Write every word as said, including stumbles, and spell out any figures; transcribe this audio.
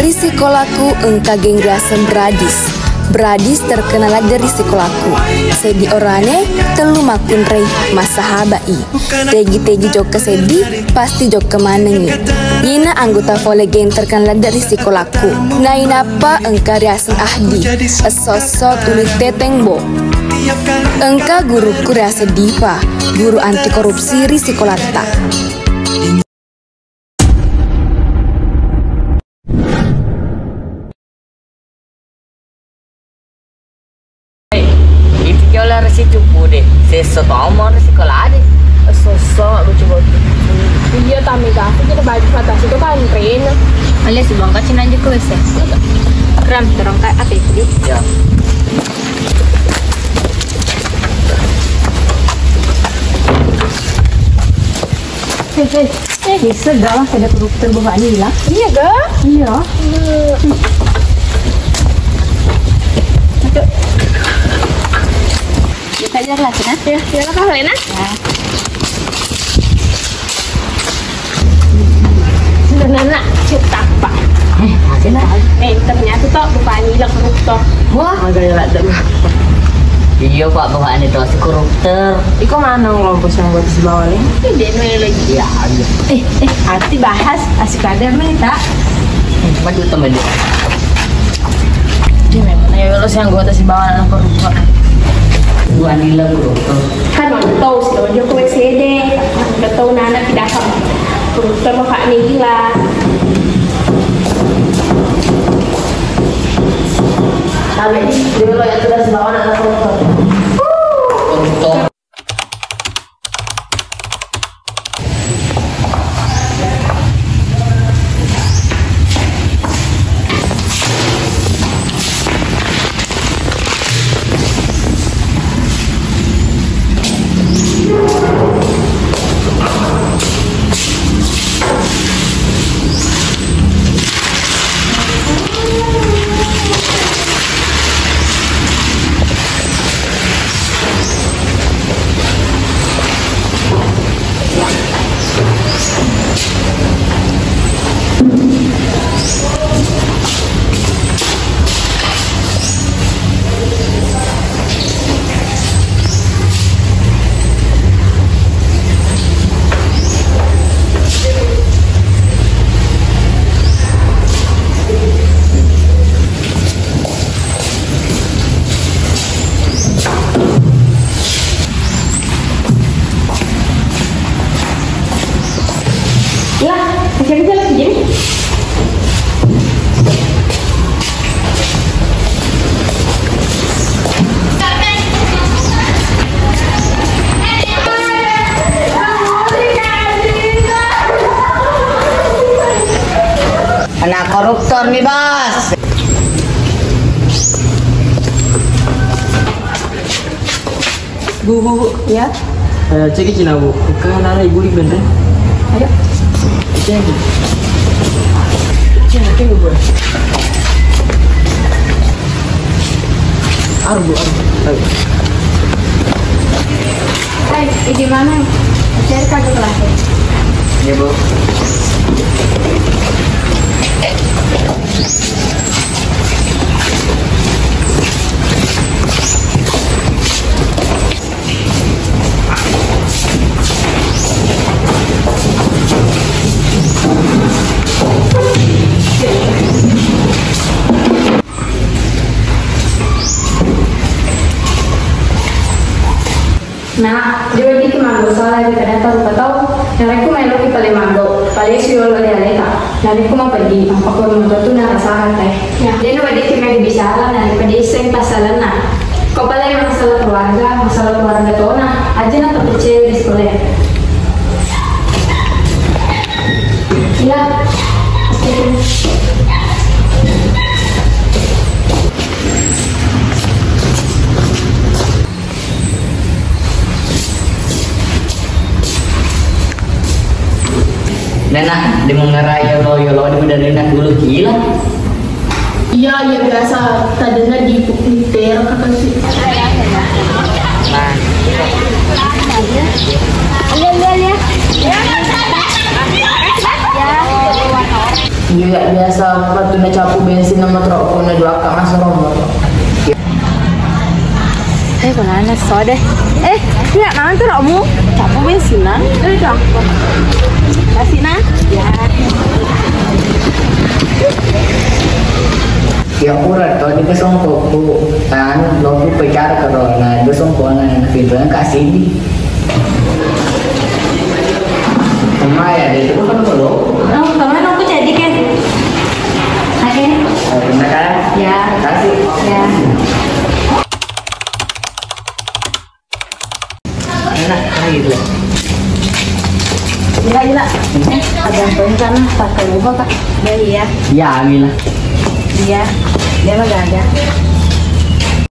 Ri sikolaku engka geng riaseng Bradis. Bradis terkenal ladde ri sikolaku. Seddi orane, tellu makkunrai, massahaba'i. Tegi-tegi jokka seddi, pasti jokka manengngi. Iyena anggota fole geng terkenal ladde ri sikolaku. Nainappa engka riaseng Ahdi, esso-esso tuli teteng bo. Engka guruku riaseng Diva, guru anti korupsi ri sikolatta. Itu kiola resi cupu de, sesso tomo resi kolade. Sosso lucu banget. Iya, tami gafu kita baju fantasi itu kan rena. Alias bangka cinanju ke wese. Kram terangkat apa itu? Ya. Eh, eh, eh, bisa gak lah ada koruptor bapak Nila? Iya gak? Iya. Iya. Kita jalan lah, Cina. Ya, ya, apa, Lena? Ya. Sebenarnya cutapa. Eh, hasilnya? Eh, ternyata toh bukan gila koruptor. Wah, agak ya lah. Iya, Pak, bawaannya tuh si koruptor. Iko mana ngelompok yang buat si bawah ini? Ini dia lagi. Iya, iya. Eh, eh, arti bahas asik ada nih, tak? Eh, maju temen dia. Dia memang ya lo sih anggota si bawah anak koruptor. Bukan gila koruptor. Kan udah tahu si Ojo kue sede, udah tahu nana tidak akan. Koruptor mah Pak Nila. Tapi dulu yang sudah sembawa anak koruptor. Koruptor. Lah, bisa-bisa lagi gini. Anak koruptor nih, Bos. Bu, bu, bu. Ya. Eh, cek cina, Bu. Ke mana ibu di benda? Ayo. Cek. Cek, cek, Bu. Aru, Bu, aru. Ayo. Hai, di mana? Cari kado kelas. Iya, Bu. Nah, dia weddikki madosa lagi pada tau, tau narekko meloki pale mado, pale siyolo ri aleta. Narekko mapeddi, mappakoro matotu narasakang teh. Nah, dena weddikki mega bicara, narekko desseng passalenna. Ko pale masalah keluarga, masalah keluarga tona, aja na terpercaya di sekolah. Iya. Nena, di mengerai yolo-yolo di medan dulu gila. Iya, iya, biasa. Tadena di, di tera kata si. Iya, iya, iya. Iya, biasa waktu na capu bensin nama trokku na dua kak masuk rumah. Eh, kemana so deh? Eh, iya, mana tuh rokmu? Capu bensin nah. Itu itu aku. Kasih nah. Ya. Ya, urat to di kesongkokku. Anu, lo ku pecar karo na kesongkok na pintu yang kasih di. Lumayan deh, itu kan lo. Oh, kemana aku jadi kan? Oke. Oh, terima kasih. Ya. Terima kasih. Ya. Enak, ah, gitu. Gila, gila. Eh, ada apa ini kan? Pakai lupa, Kak. Ya, iya. Ya, Amina. Iya. Dia mah gak ada.